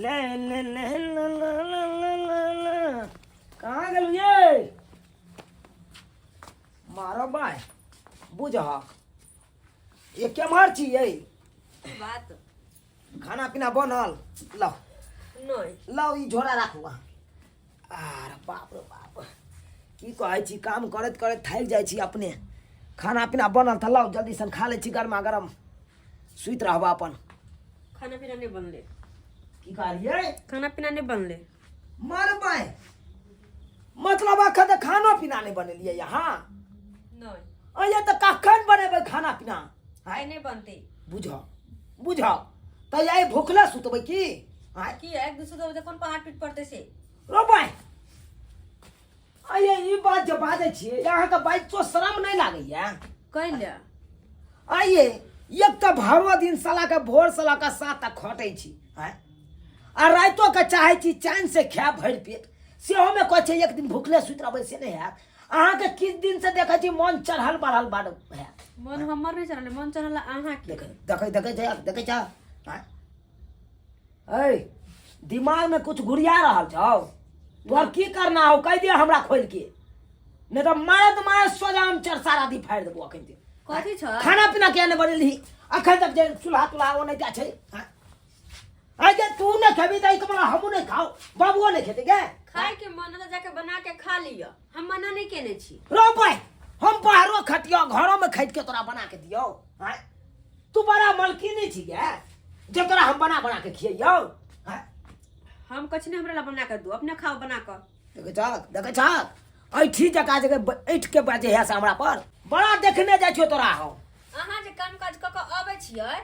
ले ले ले ले ले ले ले ले ले कहाँ गेलू ये मारो बाय बुझहक ये केम्हर छी ये बात खाना पीना बनल लाओ नहीं लाओ ई झोरा राखू अहाँ आर बाप रे बाप की कहै छी काम करैत करैत थाकि जाइ छी अपने खाना पीना बनल तऽ लाउ जल्दी सन खा लै छी गरमा गरम सुति रहबा अपन खाना पीना नहीं बनले की कहलियै खाना पीना नहीं बनले मरबै मतलब अखन तऽ खानो पीना नहि बनेलियै यहाँ नहीं अइए तऽ कखन बनेबै खाना पीना आइ नहीं बनते बुझ बुझ तऽ आइ भुखले सुतबै की आँय की एक दूसरे के कोन पहाड़ टूट पड़ते से रोबै अइए ई बात जे बाजै छियै अहाँके बाजितो शरम नहि लागैया कैले आइए एक तऽ भरो दिन साला के भोर से लऽ कऽ साँझ तक खटै छी आँय आ रातिओ के चाहै छी चैन से खाय भरि पेट सेहोमे कहै छै एक दिन भुखले सुति रहबै से नहि हैत अहाँके किछु दिन से देखै छी मन चढ़ल बढ़ल बड़ हैत मन हमर नहीं चढ़ल मन चढ़ल अहाँ के देखै देखै देखै छै देखै छ आँय ऐ दिमागमे कुछ घुरिया रहल छौ तोहर की करना हो कहि दे हमरा खोलि के नहि तऽ मारत मारत सोजा हम चरसारा दी फाड़ि देबो अखन ते कथी छ खाना पीना किया नहि बनेलही अखन तक जे चूल्हा तुल्हा ओ नहि छै आँय? आइ जे तू नहि खेबही तऽ एहिके मतलब हमहूँ नहि खाउ बाबुओ नहि खेतै गे खाय के मन है जाके बना के खा लिअ हम मना नहीं केने छी रो भाई हम बाहरो खटियो घरोमे खटि के तोरा बना के दियौ आँय? तू बड़ा मलकिनी छी गे जे तोरा हम बना बना के खियैयौ आँय? हम कछ नहीं हमरा ला बना के दू अपने खाओ बना के देखै छहक देखै छहक ऐठी जकाँ जे ऐठ के बाजै है से हमरा पर बड़ा देखने जाइ छियौ तोरा हम अहाँ जे काम काज कऽ कऽ अबै छियै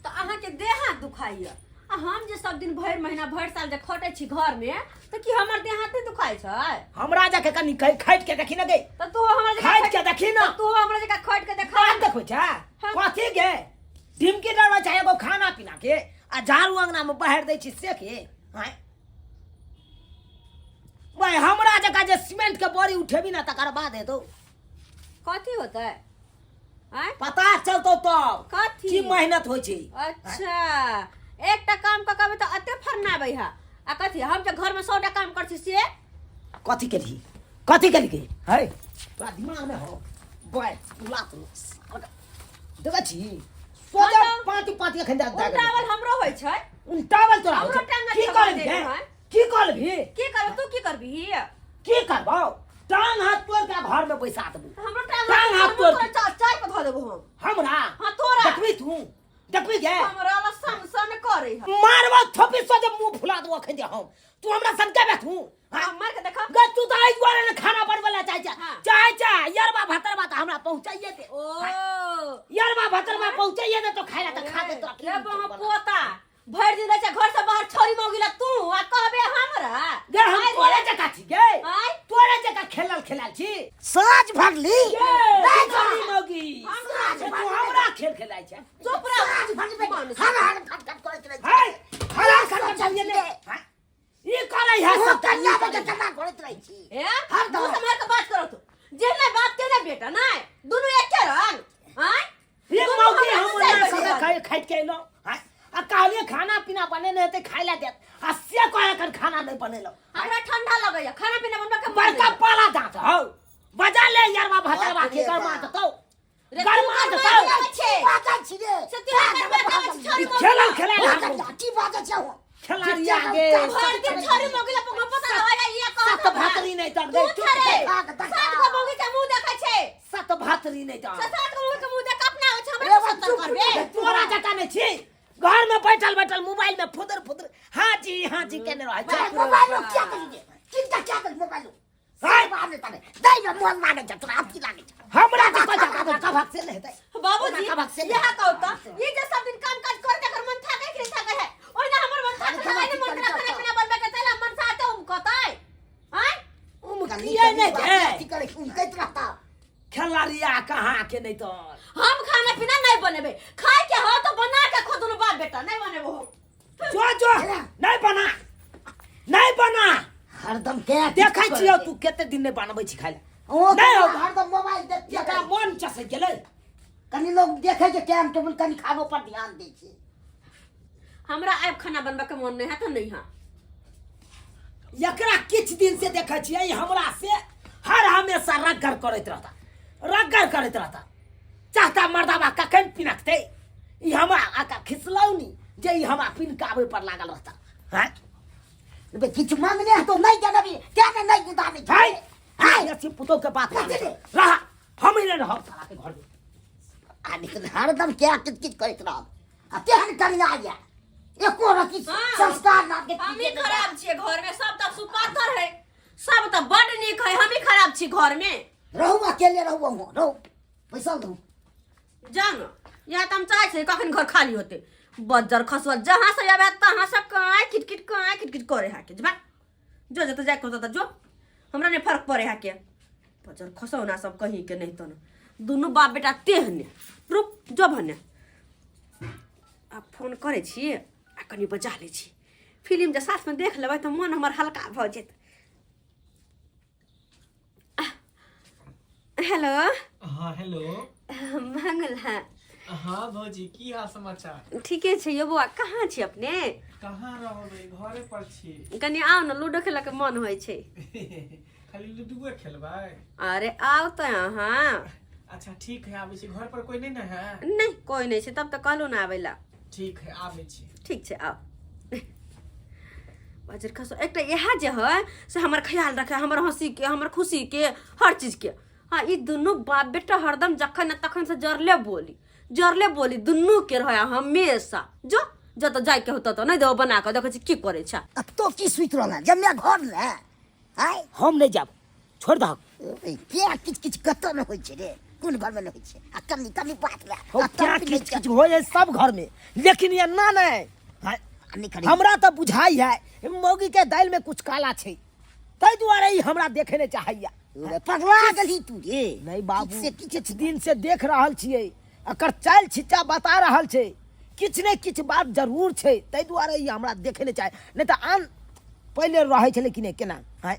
तऽ अहाँके देह हाथ दुखाइया आ हम जे सब दिन भरि महीना भरि साल जे खटै छी घरमे तऽ की हमर देह हाथ नहि दुखाइ छै हमरा जाके कनि खटि के देखी ने गे तऽ तू हमरा जकाँ खटि के देखी ने तू हमरा जकाँ खटि के देखा बात देखै छै हाँ। कथी गे ढिमकी डरबै छै एगो खाना पीना के आ झाड़ू अंगना मे बहारि दै छी से के आँय भाई हमरा जकाँ जे सीमेंट के बोरी उठेबी ना तकर बाद हेतौ कथी होतै आँय पता चलतौ तब कथी की मेहनत होइ छै अच्छा एकटा काम कऽ के अबै तऽ एते फरनाबै है आ कथी हम जे घरमे सौटा काम करै छी से कथी केलही कथी केलही है तोरा दिमाग में हो बॉय लात देखै छी सोचा हाँ तऽ। पाँच पाँच एखन दए दए उल्टावल हमरो होइ छै उल्टावल तोरा होइ हमरो छै। टांग की छबा करबी देने हे? है। की करबी की करब तू की करबी की करबौ टांग हाथ तोड़ के घर में बैसा देबू हमरो टांग टांग हाथ तोड़ तोरा चाय पर धऽ देबो हम हमरा हाँ तोरा देखबी तू देखबी गे हमरा ला सन सन करे है मारबो थोपी सो जे मुंह फुला देबो अखन जे हम तू हमरा सन के बैठू हाँ मार के देखा गे तू तऽ एहि दुआरे ने खाना बनबै लए चाहै छै हाँ। चाहै छै यरबा भतरबा तऽ हमरा पहुँचाइए दे ओ यरबा भतरबा पहुँचाइए दे तो खाइ लए तऽ खा दे तोरा की रे बा पोता भरि दिन रहै छै घर से बाहर छोरी मौगी ला तू आ कहबे हमरा गे हम आय रे। तोरे जकाँ छी गे आय तोरे जकाँ खेलल खेलाल छी साँझ भरली गे नहीं छोरी मौगी हमरा से तू हमरा खेल खेलाइ छै चुप रह साँझ भरली मन हर हर फट फट करैत रहै है हरा सोचै खत्म छी ने गे। हाँ? ई करै है तू सब कन्या बच्चा केना करैत रहै छी ए हर तू दम। सम्हार के बात करो तू जेहने बाप तेहने बेटा नहीं दुनू एके रंग आय ये दुनू मौगी हमरा हम से ना बढ़िया। सब खाइ खाइत के एलहुँ हाँ? आ कहलिए खाना पीना बने हेतै खाइ ला देत आ से कहे एखन खाना नहि बनेलहुँ हमरा ठंडा लगैया खाना पीना बनबे के मन बड़का नहीं। पाला दाँत हौ बजा ले यारवा भतरवा के गरमा देतौ रे तू गरमा गरमा देतौ देबै छे। बाजै छी रे से तू हमर बेटा छै, छोरी ई मौगी खेलल ला। खेलाल हम की बाजै छै हो खेलाड़िया गे भरि दिन छोरी मौगी ला पकड़ पता होया ये कहत सत भातरी नहि तर तू गई चुप छरे भाग, भाग। सात गो मौगी के मुंह देखै छै सत भातरी नहि तर से सात गो मौगी के मुंह देख अपना होइ छै रे हमरा बा, सत्तर चुप करबे तोरा जकाँ नहि छी घर में बैठल बैठल मोबाइल में फुदर फुदर हाँ जी हाँ जी केने रहै छै मोबाइल में क्या करी रे किनका क्या करी मोबाइल हाय। माने तने दई में मोन माने छ तोरा आब की लागे छ हमरा तऽ पैसा का का भाग से नहि हेतै बाबूजी ओकरा कबक से यह कहू त ये जे सब दिन काम काज करते कर मन थाकै कि नहीं थाकै है ओहिना हमर मन थाकै है ओहिना मन खाना पीना बनबे के तैला मन साथे उम कतै आय उम किए नहि छै की करे उनकैत रहता खेलाड़िया कहाँ के नहि तऽ हम खाना पीना नहीं बनेबे खाए के हो तो बना के खो दुनू बाप बेटा नहीं बनेबो हम जो जो नहीं बना नहीं बना हरदम के देखै छियौ तू कते दिन नहि बनबै छी खाइ लए ओ नहि हो। हरदम मोबाइल देखते एकरा मन चसै गेलै कनी लोग देखे छै टाइम टेबुल कनी खानो पर ध्यान दै छै हमरा आब खाना बनबऽ के मन नहि है तऽ नहि है। एकरा किछु दिन से देखै छियै हमरा से हर हमेशा रगड़ करैत रहता, रगड़ करैत रहता। चाहता मर्दाबा कखन पिनकतै, ई हमरा आका खिसलौनी जे ई हमरा पिनकाबै पर लागल रहता। हैं बे किछु मांगने तो नहीं देबी क्या ने नहीं गुदानी है है ऐसी पुतोह के बात कथी रे? रहा, हम ही नहीं रहब साला के घर में। आ लेकिन हरदम क्या किच किच करैत रहब आ तेहन कनिया या एको रति हाँ। संस्कार ना के हम ही खराब छियै घर में, सब तऽ सुपातर है, सब तऽ बड नीक है, हम ही खराब छी घर में। रहू अकेले रहू अहूँ रहू बैसल रहू। जान यहाँ तऽ हम चाहै छियै कखन घर खाली होतै। बज्जर खसुआ जहाँ से आबै तहाँ से काँय किटकिट काँय किटकिट करे है के। भाग जो जतऽ जाइके होतौ तऽ जो, हमरा नहि फर्क पड़े है के। बज्जर खसौना सब कहीं के नहीं तो दुनू बाप बेटा तेहने। रुक जो भने आब फोन करै छी आ कनि बजा लै छी। फिल्म जे साथमे देख लेबै तऽ मन हमर हल्का भऽ जेतै। हेलो। हाँ हेलो। मंगल है। हाँ भौजी की हाल समाचार? ठीके छै यौ बौआ, कहाँ छी अपने? कहाँ रहबै, घरे पर छी। कनि आउ ने, लूडो खेलऽ के मन होइ छै। खाली लूडोए खेलबै? अरे आउ तऽ अहाँ। अच्छा ठीक है आबै छी। घर पर कोई नहीं ने है? नहीं कोई नहीं छै, तब तऽ कहलहुँ ने आबै ला। ठीक है आबै छी। ठीक छै आउ। बजर खसो एकटा इएह जे है से हमर ख्याल रखे, हमर हंसी के, हमर खुशी के, हर चीज के। हाँ ई दुनू बाप बेटा हरदम जखन ने तखन से जरले बोली, जरले बोली दुनू के रहे हमेशा। जो जतऽ जाइके होतौ तऽ नहि देबो बना कऽ, देखै छी की करै छै। अब तो की सुति रहल है जब मैं घर ले आय? हम नहीं जाब, छोड़ दहक। क्या किच किच कतऽ ने होइ छै रे, कोन घर में ने होइ छै? आ कनी कनी बात ले। हो आ क्या तब किच नहि किच हो जाए सब घर में, लेकिन ये ना नहीं। आ नहि करी। हमरा तऽ बुझाई है मौगी के दालि में कुछ काला छै, ताहि दुआरे ई हमरा देखे नहीं चाहैया। रे, पगला गेलही तू रे। नहीं बाबू, से किछ किछ दिन से देख रहल छियै, एकर चालि छिच्चा बता रहल छै किछ ने किछ बात जरूर छै, ताहि दुआरे ई हमरा देखे नहीं चाहे। नहीं तऽ आन पहिले रहै छलै कि नहि केना? आँय?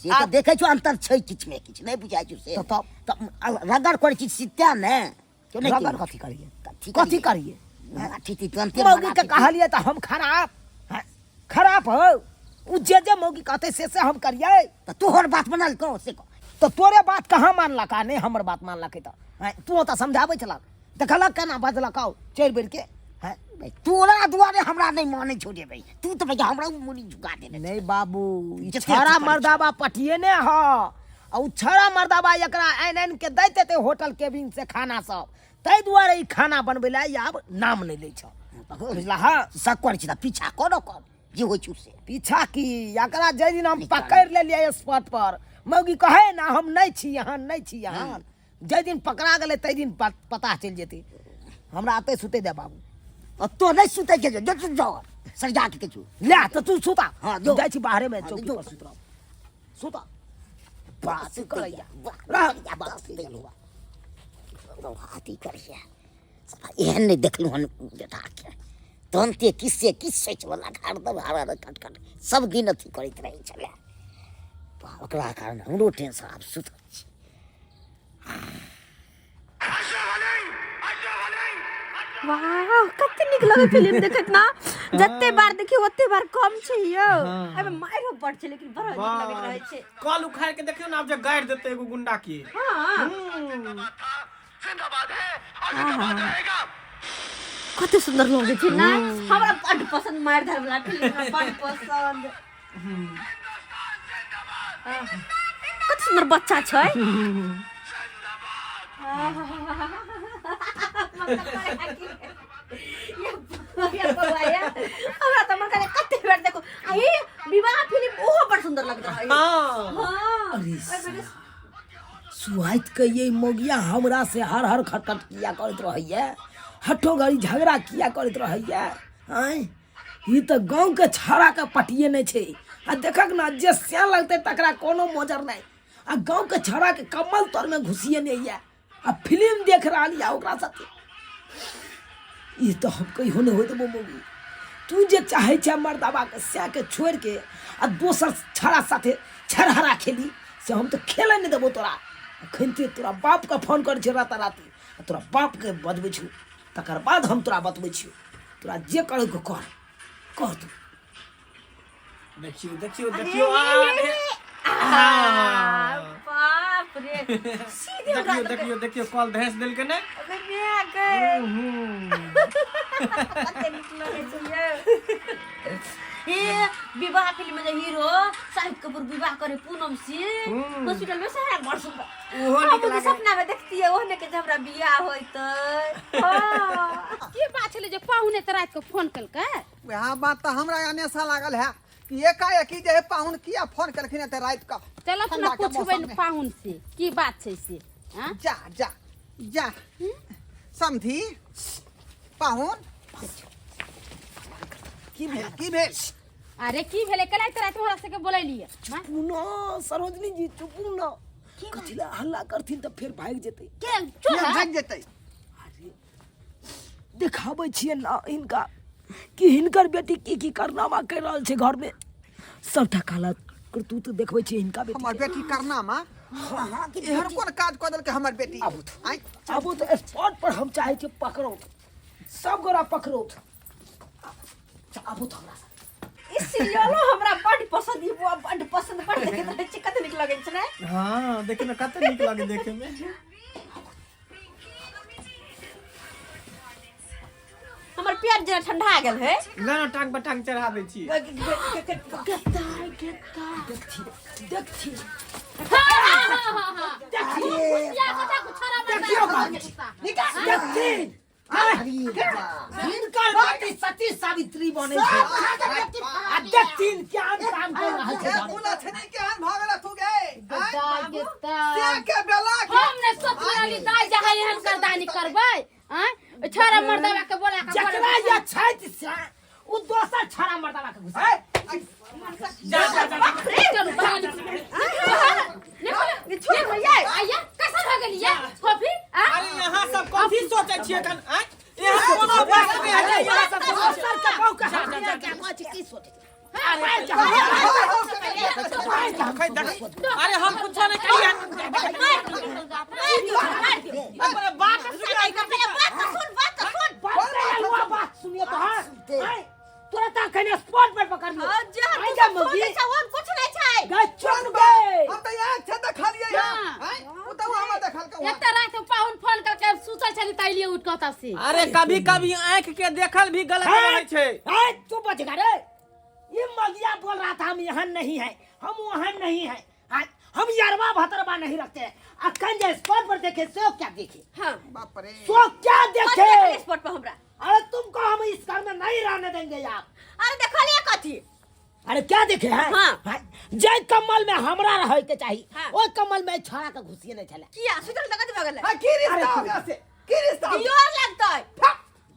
से तऽ देखै छौ अंतर छै किछ ने किछ, नहि बुझाइ छौ से। तऽ तब? तऽ रगड़ करै छी सित्या ने। क्यों नहीं रगड़ केलहुँ? कथी करियै? कथी कथी करियै? करियै? मराठी ती तुरन्ते मौगी के मराठी। कहलियै तऽ हम खराब? आँय? खराब हौ? उ जे जे मौगी कहतै से से हम करियै? तऽ तोहर बात बनल कहो से कह। तऽ तोरे बात कहाँ मानलक आ नहि हमर बात मानलक तऽ? आँय? तू तऽ समझाबै छलक, देखलक केना बजलक हौ चढ़ि बढ़ि के? आँय? भाई, तोरा दुआरे हमरा नहि मानै छौ रे भाई, तू तऽ भैया हमरा मुड़ी झुका देने। नहीं बाबू, ई जते छौड़ा अथी करै मर्दाबा पटिए ने ह, आ उ छौड़ा मर्दाबा एकरा आनि आनि के दैत हेतै होटल केबिन से खाना सब, ताहि दुआरे ई खाना बनबै लए ई आब नाम नहि लै छौ, बुझला? हँ सब करै छी तऽ पीछा कर कर जे होइ छौ से। पीछा की, एकरा जाहि दिन हम निकाल। पकड़ि लेलियै स्पॉट पर, मौगी कहै ना हम नहि छी यहाँ, नहि छी यहाँ, जाहि दिन पकड़ा गेलै ताहि दिन पता चलि जेतै। हमरा एतै सुतै दे बाबू। आ तो नहीं सुतै के जो तू जाओ सरिया के किछु ले तऽ तू सुता। हाँ, जो। जाइ छी बाहरे में हाँ, चौकी जो। पर सुत रह, सुता। बात सुतैया, करैया। बात रह, करैया, बात बात करैया। करैया। हाथी करैया। साला एहन नहि देखलहुँ हन बेटाके, तुरन्ते किस्से किस सोचवला हरदम हर हर खट खट सब दिन अथी करैत रहै छलै। ओकरा कारण हमरो टेंशन। आब सुतल छी। वाह कते नीक लगे फिल्म देखैत ना, जते बार देखियो ओते बार कम छै यौ। एहिमे मारियो बड़ छै लेकिन बड़ नीक लगैत रहै छै। कल उखाड़ के देखियो ना, आब जे गाड़ि देतै एगो गुंडा के। हाँ। कते सुंदर लगै छै ना, हमरा बड पसंद मारि धार वाला फिल्म, हमरा बड पसंद। कते सुंदर बच्चा छै। हमरा तऽ मन करे कते बेर देखो। आ ई विवाह फिल्म ओहो बड़ सुंदर लगैत रहै। हाँ। हाँ। अरे सुहाइत के ये मौगिया हमरा से हर हर खटखट किया करैत रहैया, हठो घड़ी झगड़ा किया करैत रहैया? आँय, ई तऽ गाँव के छाड़ा के पटिए नहि छै। आ देखक ना जे सियान लगतै तकरा कोनो मोजर नहि, आ गाँव के छाड़ा के कम्बल तर में घुसिए नहि या, आ फिल्म देख रहल या ओकरा साथे। ई तऽ हम कहियो नहि होइत देबो मौगी। तू जे चाहै छै मर्दाबा के सएह के छोड़ि के आ दोसर छाड़ा साथे छरहरा खेली, से हम तऽ खेलै नहि देबो तोरा। अखन ते तोरा बापके फोन करै छियौ राताराती, आ तोरा बापके बजबै छियौ, तकर बाद हम तोरा बतबै छियौ। तोरा जे करैके कर। कह तू। देखियो देखियो देखियो, अरे हाँ। बाप रे, सीधे उड़ा देखियो देलकै। देखियो देखियो, कल धैस देलकै ने। अबे माय गे, कते नीक लगै छै यै। हे, विवाह फिल्म में जे हीरो शाहिद कपूर विवाह करे पूनम से हॉस्पिटल में, से हमरा बड़ सुंदर। ओहो हम नीक ओके लागै। सपना में देखतियै ओहने के जे हमरा बियाह होइतै। हाँ। की बात छलै जे पाहुने तऽ राति कऽ फोन केलकै? वएह बात तऽ हमरा अनेसा लागल है कि एकाएकी जे है पाहुन किया फोन केलखिन एते राति कऽ। चलऽ ठंडा ने के पुछबै मौसम में। पाहुन से की बात छै से। हाँ? जा जा जा समधी पाहुन, की भेल, की भेल? अरे की भेलै, कल राति हमरा सबके बोलैलियै? हाँ? चुपू न सरोजनी जी, चुपू न। कथी ला हल्ला करथिन तऽ फेर भागि जेतै। के चोर किया है? भागि जेतै? देखाबै छियै ना हिनका कि हिनकर बेटी की की कारनामा करि रहल छै घरमे, सबटा काला करतूत देखबै छियै हिनका बेटी हमर के। बेटी करनामा? एहन कोन काज कऽ देलकै हमर बेटी? आबू। आँय? आबू तऽ स्पॉट पर हम चाहै छियै पकड़ो, सब गोरा पकड़ो। आबू तऽ हमरा साथ। ई सीरियलो हमरा बड पसंद ई बुआ, बड पसंद, बड देखैत रहै छी, कते नीक लगै छै ने। हाँ, देखियो ने कते नीक लागे देखे में। हमर पेट जेना ठंडा गेल है। ना ना, टांग पर टांग चढ़ा दै छी। देखथिन देखथिन। देखियो। देखथिन, हिनकर बेटी सती सावित्री बनै छै आ देखथिन केहन काम कर रहल छै। ए कुलछनी केहन भऽ गेल तू गे? आँय? दाइ के से दाइ। के बेला के हम ने सोचने रहली दाइ जहाँ एहन करदानी करबै, आँय, छोरा मर्दवा के बोला के जकरा ये छथि से उ दोसर छड़ा मर्दावा के घुसा। जा जा जा। चलू बाहर निकलो। छोड़ भैया। आइया कैसन हो गेलियै कॉफी? आँ? अरे यहाँ सब कथी सोचै छियै एखन? आँय, यहाँ कोनो बात नहि है, यहाँ सब दोसर के बहु के हम के कहै छी की सोचै छी? देखै देखै, अरे हम कुछो नहि कहियै। अपने बात बात तो सुन, बात तो सुन। बात बात सुनिए तो। हाँ, तोरा त अखन स्पॉट पर पकड़ लियो। हाँ, जे हम आइ तू जा सब मौगी। सोचै छौ, हम कुछ नहीं छै। गए चुप गए। हम तऽ यहाँ छै देखलियै हाँ। आँय, ओ तऽ हमरा देखलकै एक तऽ राति में पाहुन फोन करके सुतल छली त अइलियै उठ कऽ ओतऽ से। अरे कभी कभी आंख के देखल भी गलत रहै छै। ए, तू बच गा रे। ये मगिया बोल रहा था हम यहाँ नहीं है, हम वहाँ नहीं है। हाँ, हम यरवा भतरवा नहीं रखते हैं। अखन जे स्पॉट पर देखे सो क्या देखे? हाँ। बाप रे, सो क्या कथी देखे? देखलियै स्पॉट पर हमरा? अरे तुमको हम इस घर में नहीं रहने देंगे यार। अरे देखलियै कथी? अरे क्या देखे हैं? हाँ। हाँ, जे कमल में हमरा रहे के चाहिए, हाँ। ओइ कमल में छड़ा के घुसिए नहीं छले। किया सुतल त कथी भऽ गेलै? हाँ, की रिश्ता हो गया से, की रिश्ता हो गया? दियोर लगतै।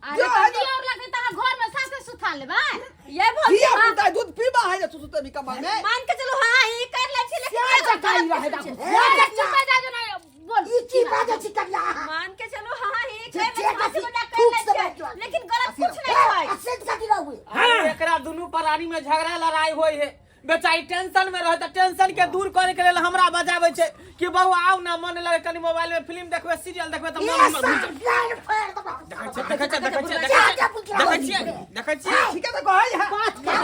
अरे जो है तऽ दियोर लगतै तऽ अहाँ घर में सासे सुता लेबै? ये भौजी, धिया हाँ, पुता दूध पीबा है जे तू सुते भी कमल में। मान के चलू हाँ ई कर ले छी, लेकिन से गलत जकाँ ई कुछ रहेगा छै। कुछ। अरे चुप जा जो ना बोल। ई की बाजै छी कनिया? मान के चलू हाँ ई जे कर ले जे छी, हंसी कथी मजाक कर थूक ले से छी, बाजि रहल। लेकिन गलत कुछ नहीं छै। असेंट कथी रहू? अरे एकरा दुनू प्राणी में झगड़ा लड़ाई होय है, बेचारी टेंशन में रहे, टेंशन के दूर करे के लेल हमरा बजाबै छै कि बौआ आउ ना, मन लगे कनी मोबाइल में फिल्म देखबै, सीरियल देखबै तऽ मन हमर घुसि जायत। देखै छियै देखै छियै देखै छियै देखै छियै। ठीके तऽ कहै है। बात कर।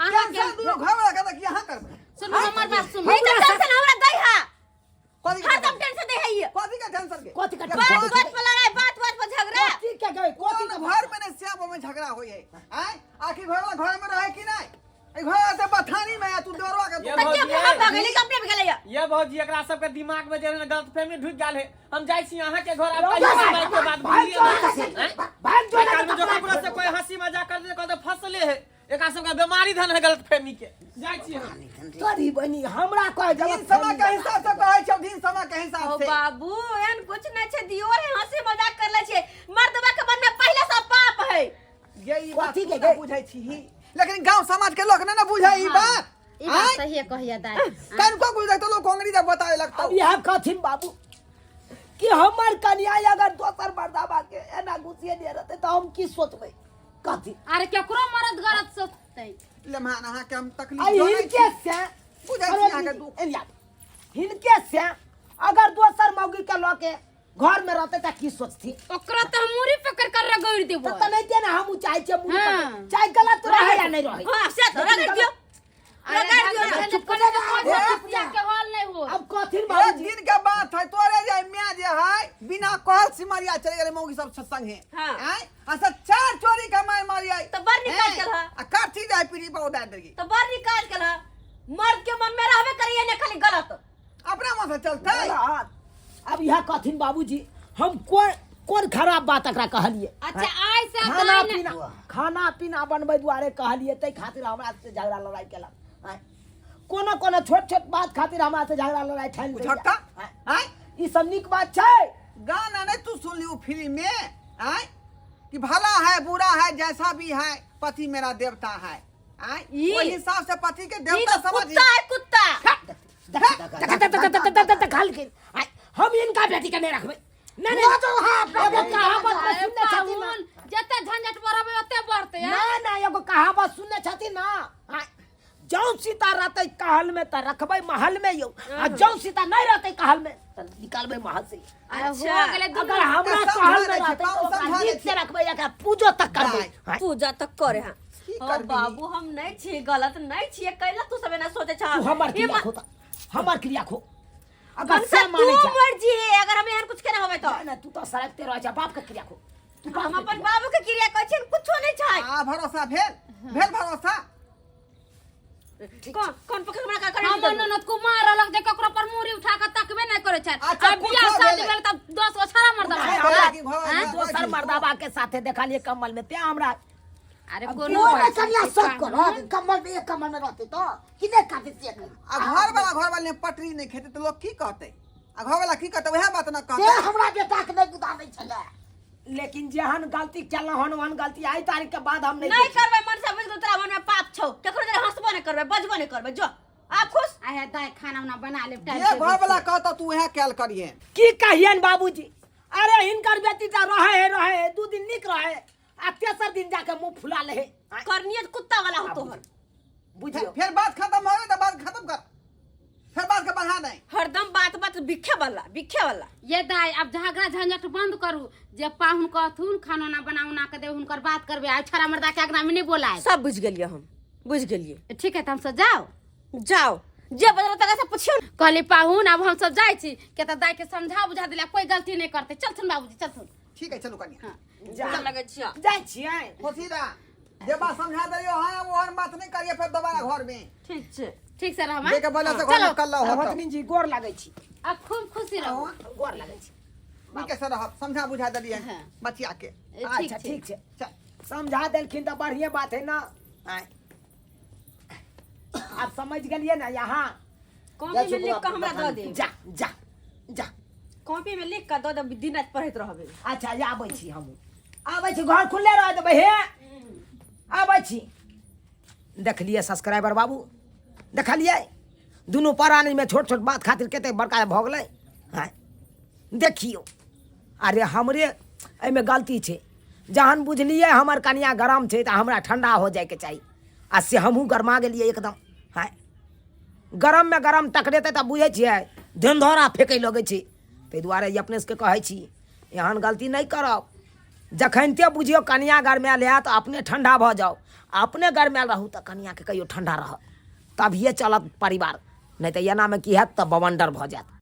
अहाँके टेंशन दुनू घर वाला के तऽ की अहाँ करबै? सुनू, हमर बात सुनू। ई तऽ टेंशन हमरा दै है। कथी के हरदम टेंशन? टेंशन दै है ई। कथी के टेंशन के? कथी के बात टेंशन? बात पर लड़ाई, बात बात पर झगड़ा। कथी के गए, कथी कोन के? घर में ने श्याम में झगड़ा होई है? आँय, आखिर घर वाला घर में रहे कि नहीं? ए घर से बथानी में तू डरवा के ये तू तऽ भौजी, के हम भऽ गेली, अपने भऽ गेलै। ये भौजी, एकरा सबके दिमाग में जे है ना गलतफहमी ढुकि गेल है। हम जाइ छी अहाँ के घर, आब कहियो हमरा के बात भाग बुझलियै जो ना? आँय? भाग जो। आइ काल्हि में जो ककरो से कोई हंसी मजाक कर दे, कहते फसले है। एकरा सबके बीमारी धन है गलतफहमी के। जाइ छी हम। तोरी बनी हमरा कह दिन समय के हिसाब से कहै छौ, दिन समय के हिसाब ओ से। बाबू, एहन कुछ नहीं छै। दियोर है हंसी मजाक कर ले छै, मर्दवा के मन में पहले से पाप है। ये ई बात कथी तू के न गे? बुझै छी, लेकिन गांव समाज के लोग ने न बुझै ई बात। ई बात आँय? सहिए कहिया दाइ। कनको बुझै तो लोग अंग्रेजी बताए लगतौ। अब यह कहथिन बाबू कि हमर कन्या अगर दोसर मर्दाबा के एना घुसिए ने रहते तऽ हम की सोचबै कथी? अरे केकरो मरद गलत सोचतै? लेमान अहाँ के हम तकलीफ आ जनै हिनके छी। से बुझै छी अहाँके दुख। एलिया, हिनके से अगर दोसर मौगी के लऽ के घर में रहते त की सोचती ओकरा तऽ हम मुड़ी पकड़ कर रगड़ देबो त नहीं ना हम चाहे छियै मुड़ी हाँ। पकड़। चाहे गलत रहे या नहीं रहे हां से तो रगड़ दियो अरे रगड़ दियो ना। चुप कर जा के हॉल नहीं हो अब कथिन एक बाबूजी दिन के बात है तोरे जे माय जे है बिना कहल सिमरिया चले गेले मौगी सब संगे हाँ। आय आ सब चार चोरी के मार मारी आई तो बड़ निकाल के ला। आ काठी जाय पीढ़ी पर उतार देगी तो बड़ निकाल के ला मर्द के मन में रहबे करिए ने खाली गलत अपना मन से चलते गलत। अब यह कथिन बाबूजी हम कोन कोन खराब बात एकरा कहलिए अच्छा आइ से खाना दाइ ने पीना खाना पीना बनबै दुआरे कहलिए ताहि खातिर हमरा से झगड़ा लड़ाई केलक आँय। कोनो कोनो छोट छोट बात खातिर हमरा से झगड़ा लड़ाई ठानि दैया। उठक्का आँय। आय ई सब नीक बात छै गाना नहीं तू सुन ली वो फिल्म में आय कि भला है बुरा है जैसा भी है पति मेरा देवता है आय ई- ओहि हिसाब से पति के ई देवता तो समझ कुत्ता है कुत्ता खाल हम इनका बेटी के नहीं रखबै नहीं नहीं एगो कहावत में सुनने छथिन ना पाहुन जते झंझट बढ़बै ओते बढ़तै ना ना एगो कहावत सुनने छथिन ना आँय। जौं सीता रहतै कहल में तऽ रखबै महल में यौ आ जौं सीता नहीं रहतै कहल में तऽ निकालबै महल से अरे हो अच्छा। गेलै दुनू अगर हमरा समझा कहल में दै छी, रहतै तऽ पाहुन ओकरा समझा दै नीक से छी। रखबै एकरा पूजो तक करबै दाइ। आँय। पूजा तक करे हां की ओ करबिही? बाबू हम नहीं छी गलत नहीं छी कैला तू सब एना सोचे छा तू हमर ई क्रिया म- खो तऽ हमर क्रिया खो अगर हम से सब मानै तू छै मर्जी है अगर हम एहन कुछ केना होबे तो ना ना तू तऽ सड़कते रहै छै बाप के क्रिया खो तू बाप हम के अपन क्रिया बाबू के क्रिया कहै छियन कुछो नहीं छै आ भरोसा भेल भेल भरोसा कौन कौन पकड़ हमरा का करे हमर ननद कुमार रहलक जे ककरो पर मुड़ी उठा के तकबे नहीं करै छै अच्छा, आ बियाह कुछो शादी भेलै। भेल तब 10 गो छड़ा मर्दबा नहि, हमरा हमरा कि घर- आँय, दोसर मर्दाबा के साथे देखलिए कम्बल में तें हमरा अरे अब कोनो ओ बात ने कनिया नहीं, सब पाहुन। करत कम्बल में एक कम्बल में रहते तो कि नहीं काटे से आ घर वाला घर वाले पटरी नहीं खेते तो लोग की कहते आ घर वाला की कहते वएह बात न से कहते हमरा बेटा के नहीं गुदानै छलै लेकिन जेहन गलती केलहुँ हन ओहन गलती आइ तारीख के बाद हम नहीं नहीं देखी। करबै मन से बुझ गेल तोरा मन में पाप छौ केकरो जरे हंसबो नहीं करबै बजबो नहीं करबै जो आप खुश आहे दाइ खाना उना बना लेब टाइम जे से घर वाला कहता तू वएह कैल करिहे की कहियन बाबूजी अरे हिनकर बेटी तऽ रहे है रहे है दू दिन नीक रहे आ तेसर दिन जाके मुंह फुला ले है करनिए कुत्ता वाला हो तोहर बुझियो फेर बात खत्म हो गई तो बात खत्म कर फिर बात के बढ़ा नहीं हरदम बात बात बिखे वाला बिखे वाला ये दाइ अब झगड़ा झंझट बंद करू जे पाहुन कहथुन खाना उना बना उना के देब हुनकर बात करबे आ छड़ा मर्दा के अगना में नहीं बोलाए सब बुझ गेलिए हम बुझ गेलिए ठीक है त हम सब जाओ जाओ जे बजल तक से पूछियो कहली पाहुन अब हम सब जाइ छी के त दाइ के समझा बुझा दिला कोई गलती नहीं करते चलथुन बाबूजी चलथुन ठीक है चलू कनिया जा लगे छिया जाइ छियै खुशी रह जे बात समझा दियो हाँ ओहन बात नहीं करिए फिर दोबारा घर में ठीक छै ठीक से रहमा देखे बोला से घर में कल्ला होतो भतनी जी गोर लागै छी अब खूब खुशी रहू गोर लागै छी ठीक है सर रहब समझा बुझा दिलियै हाँ। बचिया के ठीक अच्छा छै ठीक छै चल समझा देलखिन तऽ बढ़िए बात है ना आँय। आब समझ गेलियै ने यहाँ कॉपी में लिख के हमरा दऽ दे जा जा जा कॉपी में लिख के दऽ दे दिन राति पढ़ैत रहबै अच्छा ये आबै छी हमहूँ आबै छी घर खुलले रह देबै हे आबै छी देखलियै सब्सक्राइबर बाबू देखलियै दुनू प्राणीमे छोट छोट बात खातिर कतेक बड़का भऽ गेलै आँय देखियौ अरे हमरे एहिमे गलती छै जहन बुझलियै हमर कनिया गरम छै तऽ हमरा ठंडा हो जाइके चाही आ से हमहूँ गरमा गेलियै एकदम आँय गरममे गरम टकरेतै तऽ बुझै छियै धिन्धोरा फेकै लगै छै ताहि दुआरे ई अपने सबके कहै छी एहन गलती नहि करब जखनिते बुझियौ कनिया गरमायल हए तऽ अपने ठण्डा भऽ जाउ आ अपने गरमायल रहू तऽ कनियाके कहियौ ठण्डा रहत तभिए चलत परिवार नहि तऽ एनामे की हैत तऽ बवण्डर भऽ जायत।